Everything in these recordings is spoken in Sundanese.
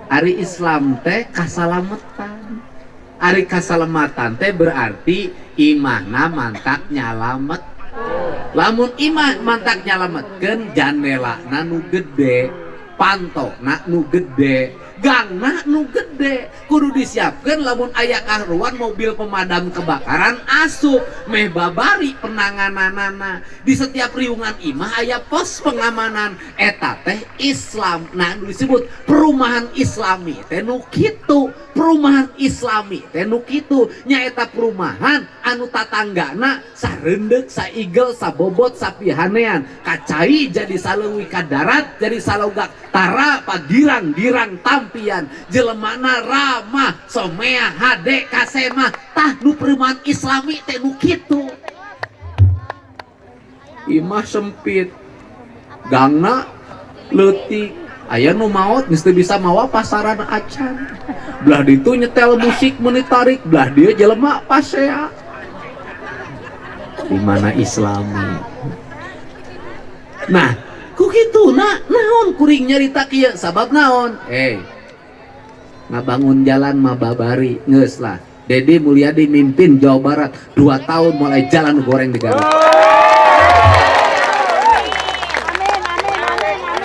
Ari Islam teh kasalametan. Ari kasalamatan teh berarti imahna mantak nyalamet. Lamun imah mantak nyalametkeun jandelana nu gede, pantona nu gede, gangna nu gede, kudu disiapkeun lamun aya kaharuan mobil pemadam kebakaran asup meh babari penangananana. Di setiap riungan imah aya pos pengamanan, eta teh Islam. Nah, nu disebut perumahan Islami teh nu kitu, perumahan Islami teh nu kitu, nyaeta perumahan anu tatanggana sareundeuk, saigel, sabobot, sapihanean, kacai jadi saleuwi ka darat jadi salogak tara pagirang-girang tampian, jelemana ramah somea hade kasema. Tah nu perumahan Islami teh nu kitu. Imah sempit, gangna leutik, aya nu maot geus teu bisa mawa pasaran acan. Belah ditu nyetel musik meuni tarik, belah dieu jelema pasea. Di mana Islami? Nah, ku kitu na naon kuring nyarita kieu sabab naon? Ngabangun jalan mah babari geus lah. Dedi Mulyadi mimpin Jawa Barat 2 tahun mulai jalan goreng di Garut.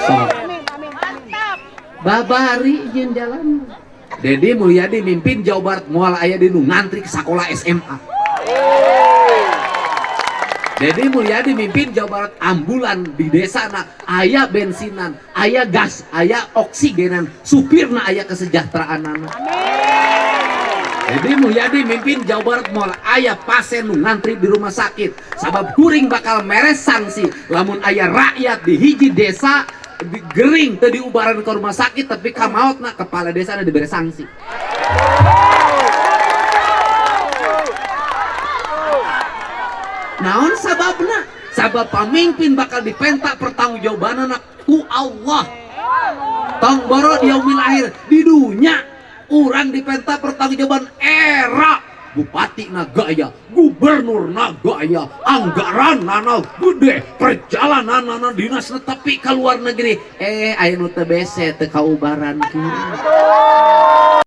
So, babari jeung jalan. Dedi Mulyadi mimpin Jawa Barat moal aya di nu ngantri ke sakola SMA. Dedi Mulyadi mimpin Jawa Barat ambulan di desa na aya bensinan, aya gas, aya oksigenan, supirna aya kesejahteraanana. Dedi Mulyadi mimpin Jawa Barat moal aya pasien nu ngantri di rumah sakit sabab kuring bakal meres sanksi lamun aya rakyat di hiji desa gering teu diubaran ke rumah sakit tapi kamaotna kepala desa na diberi sanksi. Naon sababna? Sabab pamimpin bakal dipenta pertanggungjawabanana ku Allah. Tong boro di yaumil akhir di dunya urang dipenta pertanggungjawaban era bupati na gaya, gubernur na gaya, anggaran na gede, perjalanan na dinas tepi ke luar negeri. Aya nu teu bese teu kaubaran kieu.